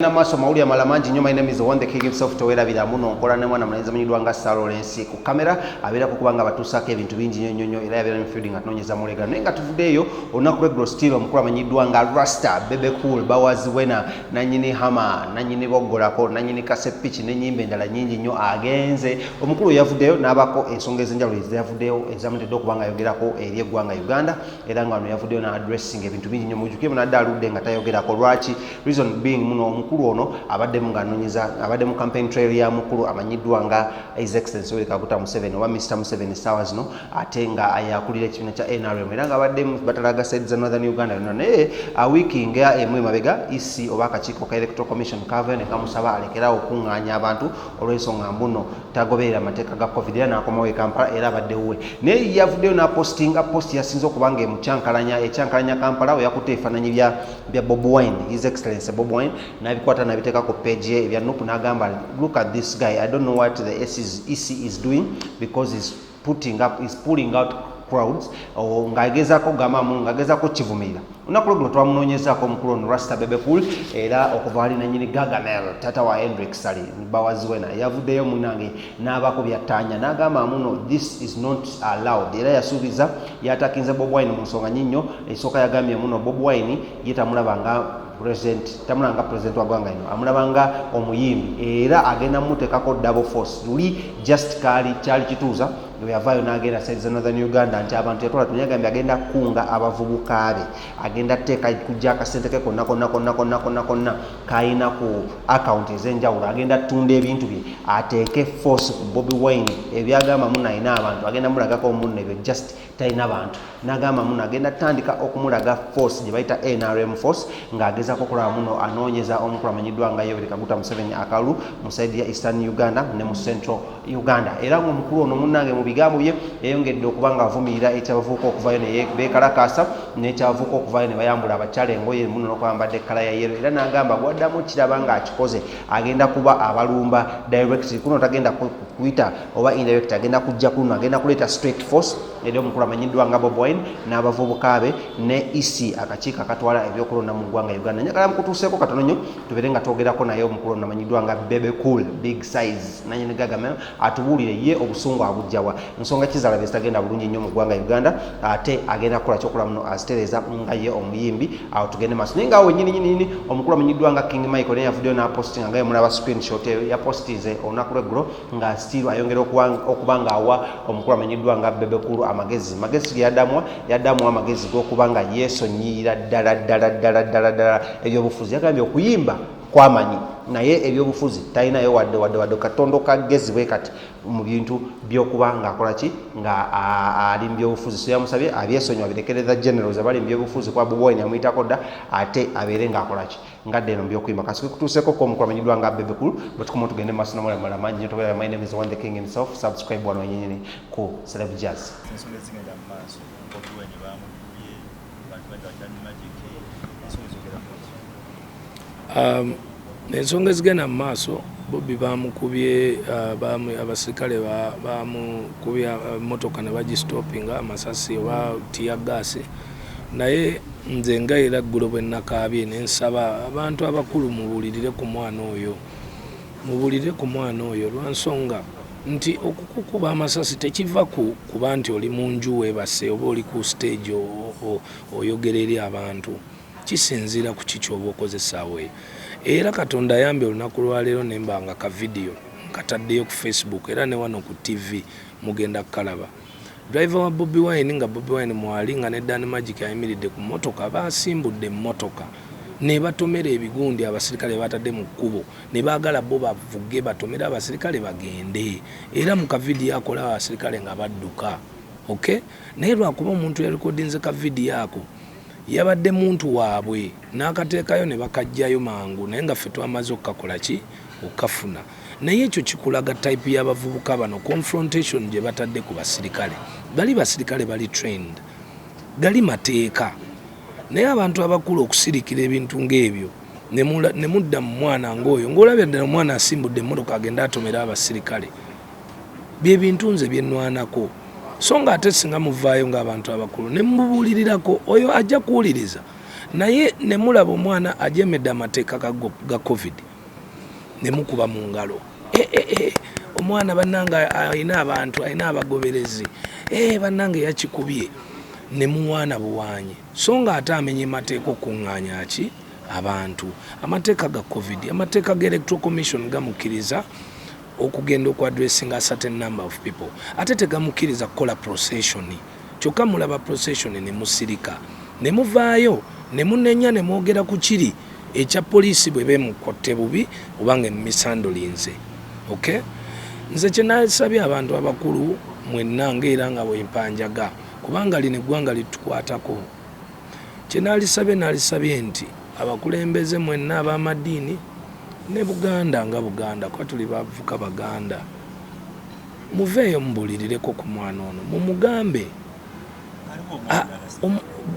Namaaso mawulire amala mangi nnyo. My name is One, the King himself. Towerabira muno nkola ne mwana mulenzi amanyiddwa nga Sir Lawrence ku kamera, abeerako kubanga abatuusaako ebintu bingi nnyo nnyo nnyo, era yabeera mu field nga tunoonyeza mulegano. Naye nga tuvuddeeyo olunaku lw'eggulo, still omukulu amanyiddwa nga Rasta Bebe Cool Bawazi Wena, nanyini hama, nanyini boggolako, nanyini kasepiki n'ennyimba endala nnyingi nnyo, agenze. Omukulu yavuddeyo n'abako ensonga ez'enjawulo eziyavuddeyo ezamutedde okuba nga ayogerako eri eggwanga Uganda, era nga wano yavuddeyo na addressing ebintu bingi nnyo. Mujjukire munadde aludde nga tayogerako. Lwaki? Reason being, muno omukulu ono abaddemu ng'anoonyeza, abadde mu campaign trail ya mukulu amanyiddwa nga His Excellency Yoweri Kaguta Museveni, oba Mr Museveni essaawa zino, ate nga yakulira ekibiina kya NRM, era nga abadde batalaga side za Northern Uganda yonna. Naye wiiki nga emu emabega, EC oba akakiiko ka Electoral Commission kavayo ne kamusaba alekerawo okuŋŋaanya abantu olw'ensonga mbuno tagoberera amateeka ga COVID, era n'akomawo e Kampala era abadde wuwe. Naye yavuddeyo n'apostinga post yasinze okuba nga emukyankalanya, ekyankalanya Kampala, we yakutte ebifaananyi bya Bobi Wine, His Excellency Bobi Wine, n'abikwata n'abiteeka ku page ye ebya NUP, n'agamba, "Look at this guy. I don't know what the EC is doing because he's putting up, is pulling out crowds," ng'agezaako kugamba, ng'agezaako kivumirira. Olunaku lweggulo twamunoonyezaako omukulu ono Rasta Bebe Cool, era okuva wali nanyini Gagamel, tata wa Hendrik Sali Bawaziwena, yavuddeyo munange n'abaako byattaanya n'agamba muno, "This is not allowed." Era yasuubiza, yatakinze Bobi Wine mu nsonga nnyo. Esooka, yagambye muno Bobi Wine ye tamulaba nga president, tamulaba nga president wa ggwanga lino, amulaba nga omuyimbi, era agenda mumuteekako double force. Luli just kaali kyali kituuza lwe yavaayo n'agenda side za Northern Uganda nti abantu yatwala tunyagambye agenda kukunga abavubuka be, agenda teeka kujja akasente ke konna konna konna konna konna konna kayina ku akawunti ez'enjawulo, agenda ttunda ebintu bye ateeke force ku Bobi Wine. Ebyagamba muno alina abantu, agenda mulagako munno ebyo just talina bantu. N'agamba muno agenda tandika okumulaga force gye bayita NRM force, ng'agezaako okulaba muno anoonyeza omukulu amanyiddwa nga Yoweri Kaguta Museveni akalulu mu side ya Eastern Uganda ne mu Central Uganda. Era ng'omukulu ono munnange mu bigambo bye yayongedde okuba nga avumirira ekyabavubuka okuvayo ne beekalakaasa, n'ekyabavubuka okuvayo ne bayambula abakyala engoye muno n'okwambadde ekkala ya yellow. Era n'agamba gwaddamu kiraba ng'akikoze, agenda kuba abalumba direct kuno, tagenda kuyita oba indirect, agenda kujja kuno, agenda kuleeta straight force eri omukulu amanyiddwa nga Bobi Wine n'abavubuka be ne EC, akakiiko akatwala ebyokulonda mu ggwanga Uganda. Njagala mukutuuseeko katono nnyo tubeere nga twogerako naye omukulu ono amanyiddwa nga Bebe Cool Big Size, nanyini Gagamel, atubuulire ye obusungu abujjawa, nsonga kizalaba ezitagenda bulungi nnyo mu ggwanga Uganda, ate agenda kukola kyokola muno azitereeza nga ye omuyimbi. Awo tugende maaso. Naye nga awo wenyini nyini nyini, omukulu amanyiddwa nga King Michael naye yavuddeyo n'apostinga, nga yemulaba screenshot eyo yapostinze olunaku lweggulo, nga still ayongera okuba nga awa omukulu amanyiddwa nga Bebe Cool amagezi. Magezi ge yaddamuwa, yaddamuwa amagezi g'okuba nga yeesonyiyira ddala ddala ddala ddala ddala ebyobufuzi. Yagambye okuyimba kwamanyi, naye ebyobufuzi talinayo wadde wadde wadde katondo kagezi bwe kati mu bintu byokuba ng'akola ki, nga ali mu byobufuzi. So yamusabye abyesonyiwa, abirekereza generals abali mu byobufuzi, kuba Bobi Wine amuyitako dda, ate abeere ng'akola ki, ngadde eno mu byokuyimba. Kasike kutuuseeko ko omukulu amanyiddwa nga Bebe Cool bwe tukoma tugende maaso namulala mangi nnyo. Tobeera. My name is One, the King himself. Subscribe wano wenyini ku Celeb Jazz. Ensonga ezigenda mu maaso, Bobi Wine bamukubye, abantu bajja Dan Magic, ensonga ezogerako ki? Ensonga ezigenda mu maaso, Bobi bamukubye, abasirikale bamukubye motoka ne bagistopinga amasasi oba tear gas. Naye nze nga era ggulo bwe nakaabye nensaba abantu abakulu mubuulirire ku mwana oyo, mubuulire ku mwana oyo, lwansonga nti okukukuba amasasi tekiva ku kuba nti oli mu nju weebase oba oli ku stage oyogera eri abantu. Kisinziira ku ki kyoba okozesaawo eyo. Era Katonda ayambye, olunaku lwaleero nemba nga ka vidiyo nkataddeyo ku Facebook, era ne wano ku TV mugenda kukalaba. Driver wa Bobi Wine, nga Bobi Wine mwali, nga ne Dan Magic ayimiridde ku mmotoka, basimbudde emmotoka ne batomera ebigundi abasirikale batadde mu kkubo, ne baagala bo bavuge batomere abasirikale bagende. Era mu kavidiyo akola abasirikale nga badduka, okay. Naye lwakuba omuntu yarekodinze ka vidiyo ako yabadde muntu waabwe n'akateekayo ne bakajjayo mangu, naye nga ffe twamaze okukakola ki, okukafuna. Naye ekyo kikulaga type y'abavubuka bano, confrontation gye batadde ku basirikale. Bali basirikale bali trained, gali mateeka. Naye abantu abakulu okusirikira ebintu ng'ebyo ne mudda mu mwana ng'oyo, ng'olabye ddala omwana asimbudde emmotoka agende atomera abasirikale, bye bintu nze byenwanako. So nga ate singa muvaayo ng'abantu abakulu ne mubuulirirako, oyo ajja kuwuliriza. Naye ne mulaba omwana ajemedde amateeka ga COVID ne mukuba mu ngalo. E, e, e, omwana bannange alina abantu, alina abagoberezi, bannange yakikubye, ne muwaana buwaanyi, so nga ate amenye mateeka okuŋŋaanya ki abantu. Amateeka ga COVID, amateeka ga Electoral Commission gamukkiriza okugenda okuaddressinga a certain number of people, ate tegamukkiriza kukola procession. Kyokka mulaba procession ne musirika, ne muvaayo ne munenya, ne mwogera ku kiri ekya poliisi bwe bemukotte bubi obanga emisandlinze. Okay, nze kyenasabye abantu abakulu mwenna, ngaera nga bwempanjaga, kubanga lino eggwanga litukwatako, kyenalisabye, nalisabye nti abakulembeze mwenna ab'amadiini ne Buganda nga Buganda, kuba tuli bavuka Baganda, muveeyo mubuulirireko ku mwana ono, mumugambe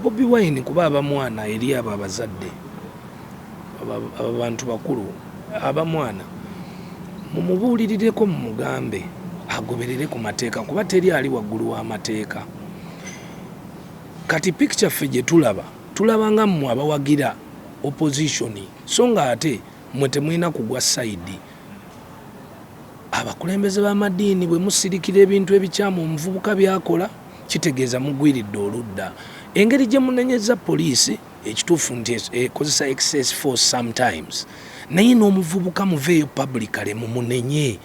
Bobi Wine, kuba aba mwana eri abo abazadde, abo bantu bakulu, aba mwana, mumubuulirireko, mumugambe agoberere ku mateeka, kuba teri ali waggulu w'amateeka. Kati picture ffe gye tulaba, tulaba nga mmwe abawagira opposition, so nga ate mmwe temulina kugwa side. Abakulembeze b'amadiini, bwe musirikira ebintu ebikyamu omuvubuka byakola, kitegeeza mugwiridde oludda. Engeri gye munenyeza poliisi, ekituufu nti ekozesa excess force sometimes, naye n'omuvubuka muveeyo publicly mumunenye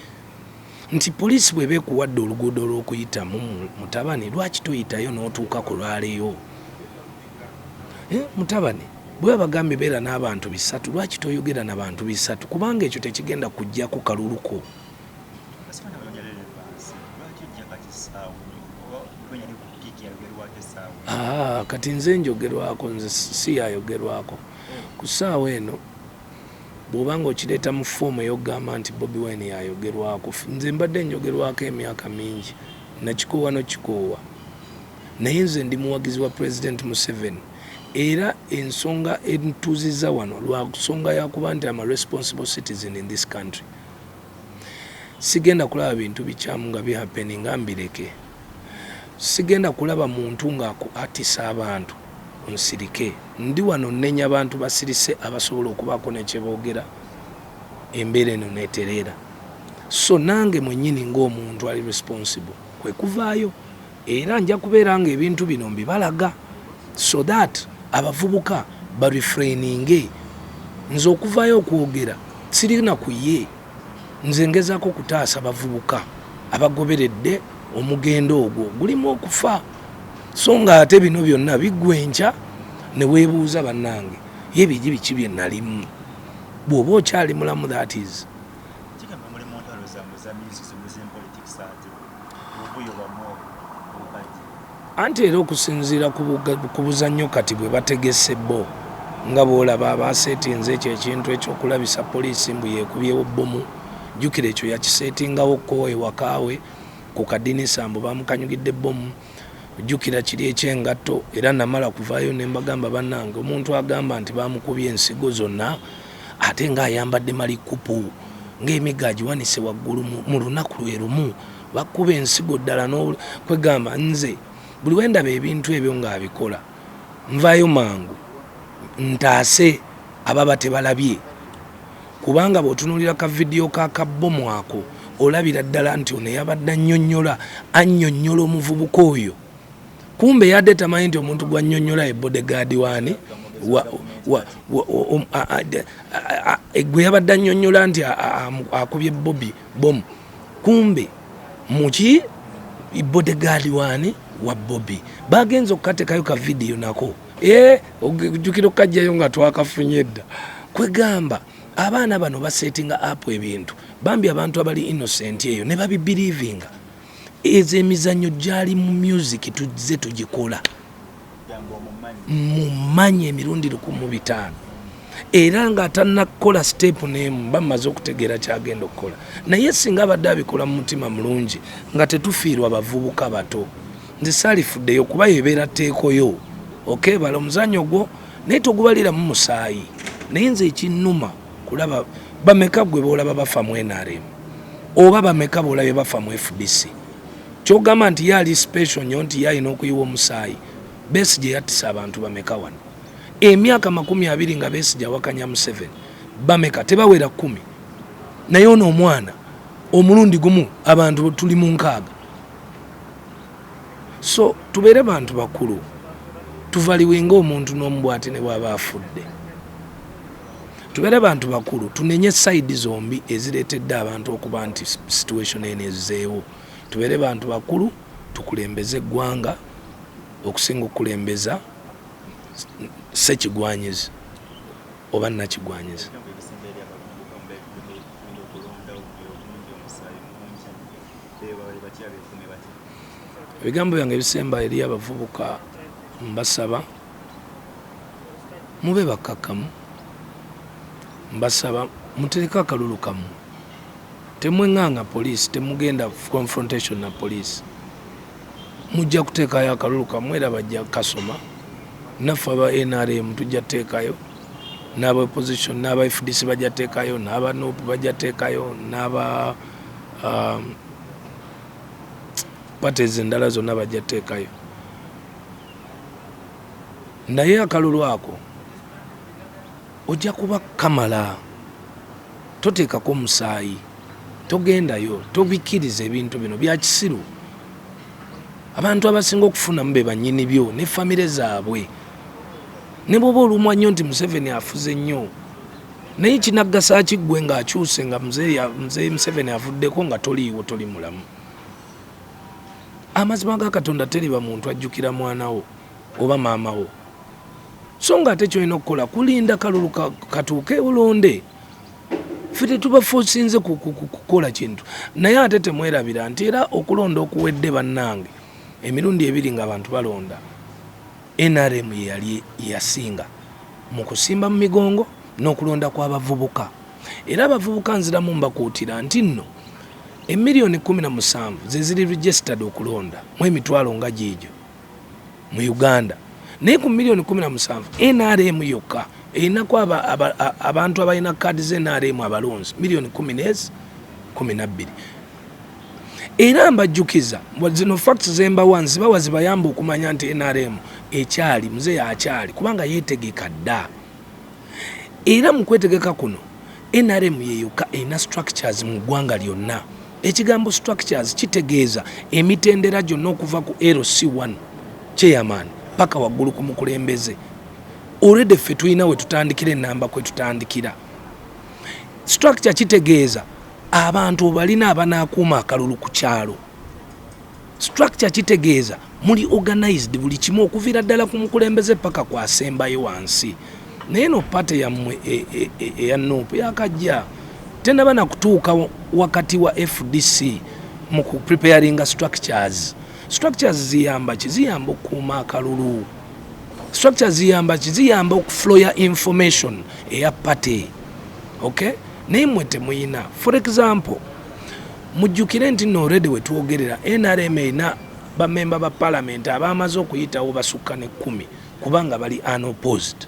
nti poliisi bw'eba ekuwadde oluguudo olw'okuyitamu, mutabani, lwaki toyitayo n'otuuka ku lwaleyo? Mutabani, bwe bagambye beera n'abantu 300, lwaki toyogera n'abantu 300? Kubanga ekyo tekigenda kujjako kaluluko. Basibana banoonya relevance. Lwaki ojja kati essaawa oba Bobi yali ku peak, yayogerwako essaawa? Ah, kati nze njogerwako, nze si yayogerwako ku ssaawa eno. Bw'oba nga okireeta mu form ey'okugamba nti Bobi Wine yayogerwako, nze mbadde njogerwako emyaka mingi, nakikoowa nokikoowa, naye nze ndi muwagizi wa President Museveni, era ensonga entuuziza wano lwa nsonga yakuba nti am a responsible citizen in this country. Sigenda kulaba bintu bikyamu nga bihappening nga mbireke. Sigenda kulaba muntu nga atisa abantu nsirike. Ndi wano nnenya abantu basirise abasobola okubaako nekyeboogera, embeera eno netereera. So nange mwennyini ng'omuntu ali responsible kwe kuvaayo, era nja kubeera nga ebintu bino mbibalaga so that abavubuka barefraininge. Nze okuvaayo okwogera sirina ku ye, nze ngezaako okutaasa bavubuka abagoberedde omugendo ogwo gulimu okufa, so nga ate bino byonna biggwa enkya ne weebuuza, bannange, ye bigi biki bye nalimu? Bw'oba okyali mulamu, that is. Kigamba muli mu ntalo zammwe za music, mulimu politics, ate obuvuyo bwammwe obukadde. Anti era okusinziira ku buzannyo kati bwe bategese bo, nga bw'olaba abaseetinze ekyo ekintu ekyokulabisa poliisi mbu yeekubyewo bbomu, jjukira ekyo yakiseetingawo ko ewakaawe ku kadinisa mbu bamukanyugidde bbomu. Jjukira kiri ekyengatto, era namala kuvaayo ne mbagamba, bannange, omuntu agamba nti bamukubye ensigo zonna ate ng'ayambadde malikupu, ng'emigga agiwanise waggulu mu lunaku lwe lumu bakuba ensigo ddala. Kwegamba nze buli wendaba ebintu ebyo ng'abikola, nvaayo mangu ntaase ababa tebalabye, kubanga bw'otunuulira ka vidiyo ka kabbomu ako, olabira ddala nti ono yabadde annyonnyola, annyonnyola omuvubuka oyo. Kumbe yadde tamanyi nti omuntu gwannyonnyola ye bodyguard waani gwe yabadde annyonnyola nti akubye Bobi bomu. Kumbe muki bodyguard waani wa Bobi. Bagenza okukateekayo ka vidiyo nako, ojjukira okukajjayo nga twakafunye dda. Kwegamba abaana bano basetinga up ebintu, bambi abantu abali innocent eyo ne babibelievinga. Ezo emizannyo gyali mu music tuzze tugikola. Mumanyi emirundi 1500, era nga tannakukola step n'emu bamaze okutegeera kyagenda okukola. Naye singa abadde abikola mu mutima mulungi nga tetufiirwa bavubuka bato, nze saalifuddeyo, kuba yebeera tteekoyo. Okebala omuzannyo gwo naye togubaliramu musaayi. Naye nze ekinnuma kulaba bameka gwe boolaba bafa mu NRM, oba bameka boolabye bafa mu FDC, kyogamba nti ye ali special nnyo nti ye alina okuyiwa omusaayi. Besigye yattisa abantu bameka wano? Emyaka 20 nga Besigye awakanya Museveni, bameka? Tebawera 10. Naye ono omwana omulundi gumu abantu tuli mu 60. So tubeere bantu bakulu, tuvaluinga omuntu n'omubwati ne bw'aba afudde. Tubeere bantu bakulu, tunenye side zombi ezireetedde abantu okuba nti situation eno ezzeewo. Tubeere bantu bakulu, tukulembeze eggwanga okusinga okukulembeza sekigwanyizi oba nakigwanyizi. Ebigambo ebisemba eri abavubuka mubegenda okulonda, obungi, omusaayi mungi, bebale batya, beekume batya? Ebigambo byange ebisemba eri abavubuka, mbasaba mube bakkakkamu, mbasaba mutereke akalulu kammwe, temweŋŋanga poliisi, temugenda confrontation na poliisi. Mujja kuteekayo akalulu kammwe era bajja kasoma. Naffe aba NRM tujja kuteekayo, n'aba opposition, n'aba FDC bajja teekayo, n'aba NUP bajja teekayo, n'aba parties endala zonna bajja teekayo. Naye akalulu ako ojja kuba kamala, toteekako omusaayi, togendayo, tobikkiriza. Ebintu bino bya kisiru. Abantu abasinga okufunamu be bannyini byo ne famire zaabwe. Ne bw'oba olumwa nnyo nti Museveni afuze nnyo, naye kinaggasa ki ggwe ng'akyuse, nga muzeeyi Museveni avuddeko, nga toliiwo, toli mulamu? Amazima ga Katonda, teriba muntu ajjukira mwana wo oba maama wo. So nga ate kyolina okukola kulinda kalulu katuuke olonde. Ffe tetubaforcinze kukola kintu, naye ate temwerabira nti era okulonda okuwedde, bannange, emirundi ebiri ng'abantu balonda, NRM ye yali yasinga mu kusimba mu migongo n'okulonda kw'abavubuka. Era abavubuka nziramu mbakuutira nti nno emiliyoni 17 ze ziri registered okulonda mu emitwalo nga giigyo mu Uganda. Naye ku miliyoni 17, NRM yokka erinaku abantu abalina kaadi za NRM abalonzi miliyoni 12. Era mbajjukiza zino facts zembawa, nzibawa zibayamba okumanya nti NRM ekyali, muzeeyi akyali, kubanga yeetegeka dda. Era mu kwetegeka kuno, NRM yeyokka erina structures mu ggwanga lyonna. Ekigambo structures kitegeeza emitendera gyonna okuva ku LC1 chairman paka waggulu ku mukulembeze. Already ffe tulina we tutandikira, enamba kwe tutandikira. Structure kitegeeza abantu balina abanaakuuma akalulu ku kyalo. Structure kitegeeza muli organized, buli kimu okuviira ddala ku mukulembeze paka kwasembayo wansi. Naye no party yammwe eya NUP yakajja, tenaba nakutuuka wakati wa FDC mu kupreparinga structures. Structures ziyamba ki? Ziyamba okukuuma akalulu. Structures ziyamba ki? Ziyamba okuflowa information eya party, okay? Naye mmwe temuyina. For example, mujjukire nti nno already wetwogerera NRM erina bamemba ba parliament abamaze okuyitawo basukka ne 10, kubanga bali unopposed.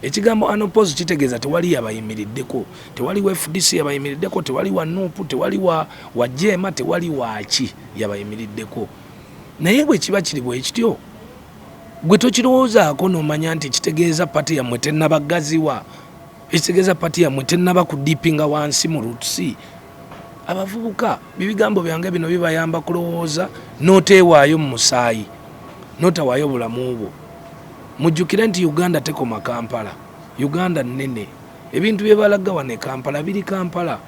Ekigambo unopposed kitegeeza tewali yabayimiriddeko, tewali wa FDC yabayimiriddeko, tewali wa NUP, tewali wa JEEMA, tewali waaki yabayimiriddeko. Naye bwe kiba kiri bwe kityo, gwe tokirowoozaako n'omanya nti kitegeeza party yammwe tennabagaziwa, ekitegeeza party yammwe tennaba kudeepinga wansi mu roots. Abavubuka, bibigambo byange bino bibayamba kulowooza n'oteewaayo mu musaayi, n'otawaayo bulamu bwo. Mujjukire nti Uganda tekoma Kampala, Uganda nnene. Ebintu bye balaga wano e Kampala biri Kampala.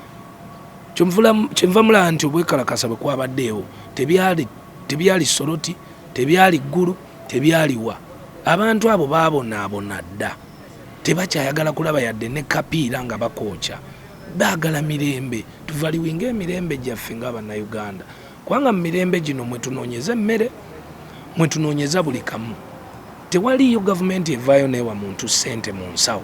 Kyenva mulaba nti obwekalakasa bwe kwabaddeewo tebyali Soroti, tebyali Ggulu, tebyaliwa. Abantu abo baabonaabona dda, tebakyayagala kulaba yadde ne kapiira nga bakookya, baagala mirembe. Tuvaluinga emirembe gyaffe ng'Abannayuganda, kubanga mu mirembe gino mwe tunoonyeza emmere, mwe tunoonyeza buli kamu. Tewaliiyo gavumenti evaayo neewa muntu ssente mu nsawo.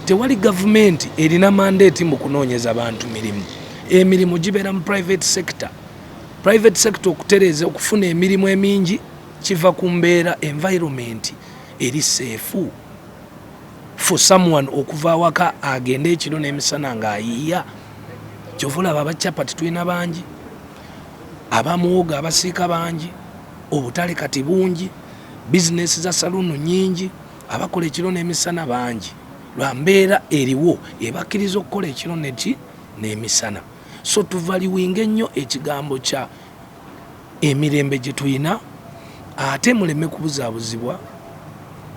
Tewali gavumenti erina mandate mu kunoonyeza bantu mirimu. Emirimu gibeera mu private sector. Private sector okutereeza, okufuna emirimu emingi kiva ku mbeera, environment eri safe for someone okuva awaka agende ekiro n'emisana ng'ayiiya. Kyova olaba abacapati tulina bangi, abamuwogo abasiika bangi, obutale kati bungi, bizinesi za saluunu nyingi. Abakola ekiro n'emisana bangi lwa mbeera eriwo ebakkiriza okukola ekiro neki n'emisana. So tuvaluinga ennyo ekigambo kya emirembe gye tulina, ate muleme kubuzaabuzibwa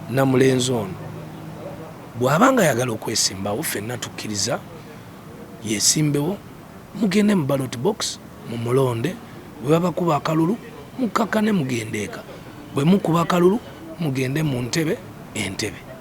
na mulenzi ono. Bw'aba nga ayagala okwesimbawo, ffenna tukkiriza yesimbewo, mugende mu ballot box mumulonde. Bwe babakuba akalulu mukakkane mugende eka, bwe mukuba akalulu mugende mu ntebe entebe.